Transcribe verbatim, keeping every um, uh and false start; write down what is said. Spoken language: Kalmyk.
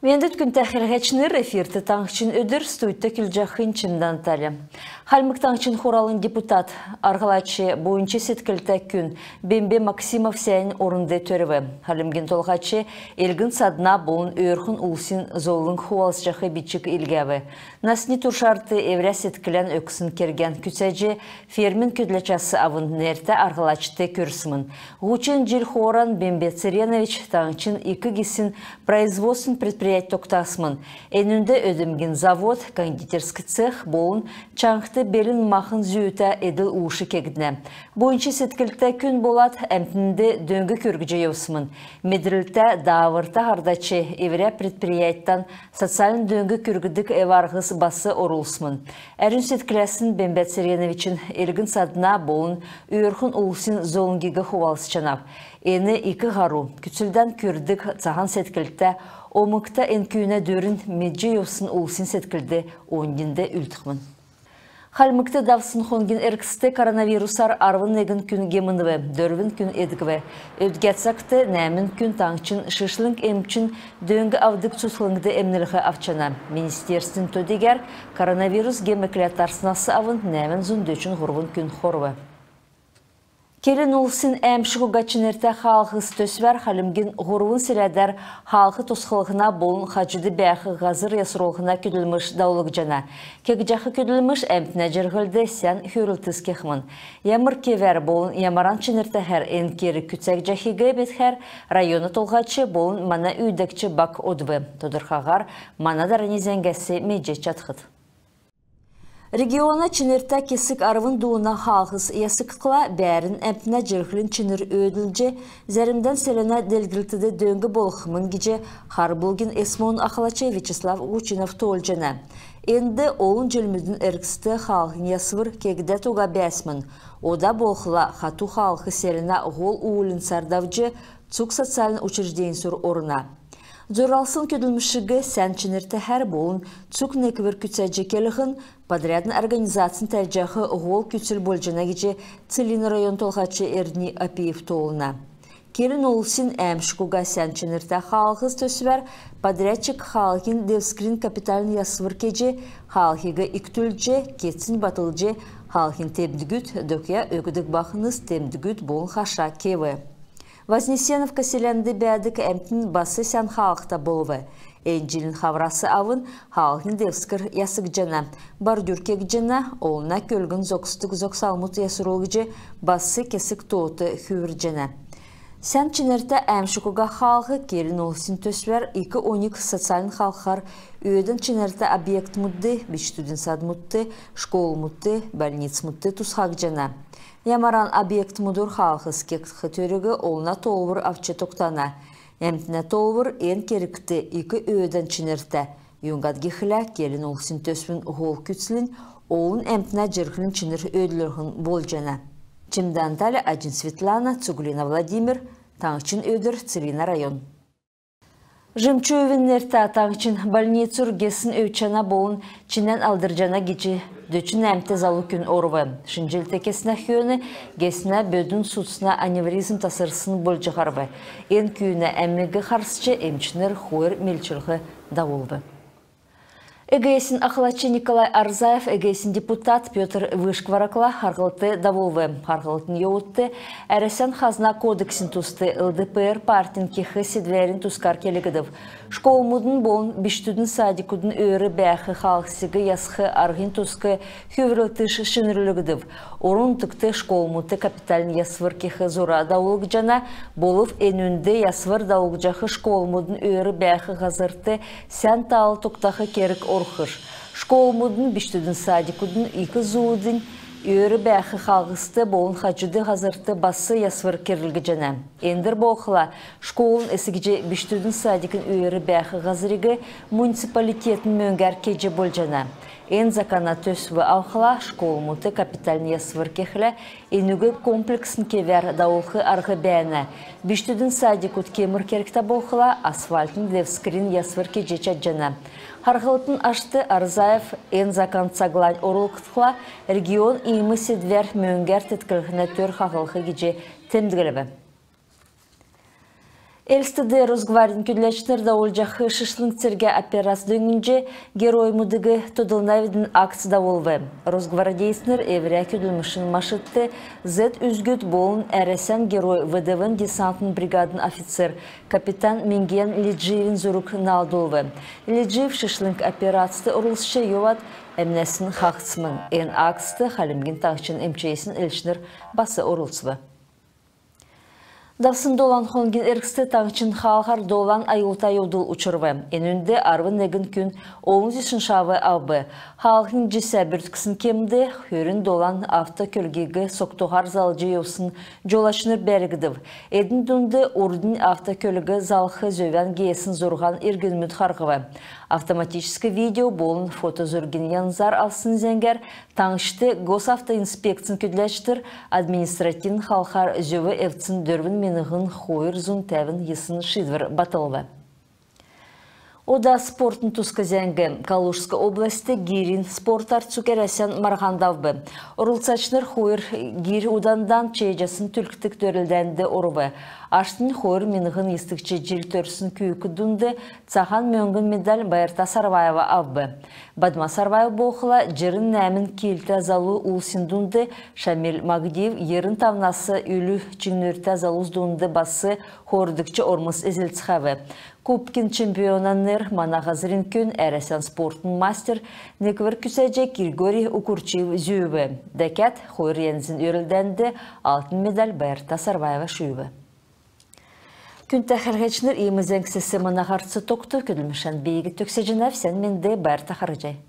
Мендвт, күндтә хәләһәчнр! Эфирт «Таңһчин өдр», студьд көдлҗәхнь Чимдән Таля. Хальмг Таңһчин Хуралын депутат, арһлач, буйнч седклтә күн Бембә Максимов сәәнә орнд төрв. Хальмгин Толһач элгн-садна болн өөрхн улсин зовлң хувалцҗах бичг илгәв. Насни туршарт эврә седклән, өгсн кергән күцәҗ, фермин көдләчәс авн нертә арһлачд күрсмн. Һучн җил хооран Бембә Церенович таңһчин ик гисн производственн предприять тогтасмн. Энүнд өдмгин завод, кондитерск цех болн чанхд белн махн зүүтә эдл-ууш кегднә. Буйнч седклтә күн болад, әмтнд дөң күргҗ йовсмн. Медрлтә, дааврта һардач эврә предприятьтән социальн дөң күргдг эв-арһс бас орулсмн. Әрүн седкләсн Бембә Цереновичин элгн-садна болн өөрхн улсин зовлңгиг хувалцҗанав. Эн ик һару, күцлдән күрдг, цаһан седклтә, омгта эн күүнә дүрнь медҗ йовсн улсин седклд оньдинд үлдхмн. Хальмгт давсн хонгин эргцд коронавирусар арвн негн күн гемнв, дөрвн күн эдгв. Өдгә цагт нәәмн күн таңһчин шишлң эмчин дөң авдг цутхлңд эмнлһ авчана. Министерствин то-дигәр коронавирус гем экләд тарснас авн нәәмн зун дөчн һурвн күн хорв. «Келн улсин әәмшг уга чинртә хаалһс» төсвәр Хальмгин һурвн селәдәр хаалһ тосхлһна болн хаҗуд бәәх һазр ясрулһна көдлмш давулгдҗана. Кегдҗәх көдлмш әмтнә җирһлд сән хүврлтс кехмн. Ямр кевәр болн ямаран чинртәһәр эн керг күцәгдҗәхиг медхәр района толһач болн мана үүдәгч баг одв. Тодрхаһар мана дарани зәңгәс медҗ чадхт. Региона чинртә кесг арвн дууна хаалһс ясгдхла, бәәрн әмтнә җирһлин чинр өөдлҗ, зәрмдән селәнә делгрлтд дөң болхмн гиҗ Хар Булгин СМО-н ахлач Вячеслав Гучинов тоолҗана. Энд олн җилмүдин эргцд хаалһин ясвр кегдәд уга бәәсмн. Ода болхла хату хаалһ селәнә һол уульнцар давҗ, цуг социальн учрежденьсүр орна. Зуралсн көдлмшиг сән чинртәһәр болн цуг неквр күцәҗ келһн подрядн организацин тәвҗәх һол күцл болҗана гиҗ Целинн района толһач Эрдни Апиев тоолна. «Келн улсин әәмшг уга сән чинртә хаалһс» төсвәр подрядчик хаалһин девскрин капитальн ясвр кеҗ, хаалһиг икдүлҗ, кецнь батлҗ, хаалһин темдгүд, докъя өгдг баһнс, темдгүд болн хаша кев. Вознесеновка селәнд бәәдг әмтн бас сән хаалһта болв. Эн җилин хаврас авн хаалһин девскр ясгдҗана, бордюр кегдҗәнә, олна көлгн зогсдг зогсалмуд ясрулгдҗ, бас кесг тоот хүврҗәнә. Сән чинртә әәмшг уга хаалһ «Келн улсин» төсвәр ик оньг социальн халхар өөдән чинртә объектмудт, бичкдүдин садмудт, школмудт, больницмудт тусхагдҗана. Ямаран объектмудур хаалһс кегдх төриг олна тоолвр авч тогтана. Әмтнә тоолвр эн кергт ик өөдән чинртә. Юңгад гихлә келн улсин төсвин һол күцлнь олн әмтнә җирһлин чинр өөдлүлһн болҗана. Чимдән Таля, Аҗин Светлана, Цуглина Владимир, Таңһчин өдр, Целинн район. Жемчуевин нертә таңһчин больницур гесн өвдҗәнә болн чинән алдрлҗана гиҗ дөчн нәәмтә залу күн орв. Шинҗлт кеснә хөөн геснә бөдүн судцна аневризм тасрсн болҗ һарв. Эн күүнә әмиг харсҗ эмчнр хойр мелчлһ давулв. ЭГС-ин ахлач Николай Орзаев ЭГС-ин депутат Пётр Вышкваракла харһлт давулв. Харһлтын йовудт Әрәсән хазна кодексин туст ЛДПР партин кех седвәрин тускар келгдв. Школмудын болн бичкдүдин садикудын өөр бәәх хаалһсиг ясх арһин туск хүврлтш шинрүлгдв. Орн-нутгт школмудт капитальн ясвр кех зура давулгдҗана. Болв энүнд ясвр давулгдҗах школмудын өөр бәәх һазрт сән таал тогтах керг орхш. Школмудын, бичкдүдин садикудын ик зуудын өөр бәәх хаалһст болн хаҗуд һазрт бас ясвр керглгдҗәнә. Эндр болхла школын эс гиҗ бичкдүдин садикин өөр бәәх һазриг муниципалитетин мөңгәр кеҗ болҗана. Эн закона төсв авхла, школмудт капитальн ясвр кехлә, энүг комплексн кевәр давулх арһ бәәнә. Бичкдүдин садикуд кемр кергтә болхла, асфальтн девскрин ясвр кеҗ чадҗана. Харһлтын ашт Орзаев эн закон цаглань орулгдхла, регион иим седвәр мөңгәр тетклһнә төр хаһлх гиҗ темдглв. Элстд Росгвардин көдләчнр давулҗах шишлң цергә операц дөңнҗ, героймудыг тодлнавидн акц давулв. Росгвардейцнр эврә көдлмшин машидт Z үзгүд болн Әрәсән Герой ВДВ-н десантн бригадын офицер, капитан Мингиян Лиджиевин зург наалдулв. Лиджиев шишлң операцд орлцҗ йовад, әмнәсн хаһцсмн. Эн акцд Хальмгин Таңһчин МЧС-ин элчнр бас орлцв. Давсн долан хонгин эргцд таңһчин хаалһар долан аюлта йовдл учрв. Энүнд арвн негн күн олн зүсн шав авв. Хаалһин җисә бүртксн кемд хөрн долан автокөлгиг согтуһар залҗ йовсн җолачнр бәргдв. Эдн дунд урднь автокөлг залх зөвән геесн зурһан иргнмүд харһв. Автоматическ видео болн фотозургин янзар авсн зәңгәр таңһчд Госавтоинспекцин көдләчнр административн халхар зөв эвдсн дөрвн миңһн хойр зун тәвн йисн шиидвр батлв. Ода спортын туск зәңг. Калужск областьд гирин спортар цуг Әрәсән марһан давв. Орлцачнр хойр гир удандан чееҗәсн түлкдг дөрлдәнд орв. Аштнь хойр миңһн йисдгч җил төрсн күүкд дунд цаһан мөңгн медаль Байрта Сарваева авв. Бадма Сарваев болхла җирн нәәмн килтә залу улсин дунд, Шамиль Магдиев йирн тавнас үлү чиңнүртә залус дунд бас хойрдгч ормс эзлцхәв. Кубкин чемпиона нер мана һазрин күн, Әрәсән спортын мастер, неквр күцәҗәх Григорий Укурчиев зүүв. Дәкәд хойр янзин дөрлдәнд алтн медаль Байрта Сарваева шүүв. Күндтә хәләһәчнр, иим зәңгсәс мана һарц тогтв. Көдлмшән би төгсәҗәнәв. Сән менд, байрта харһий.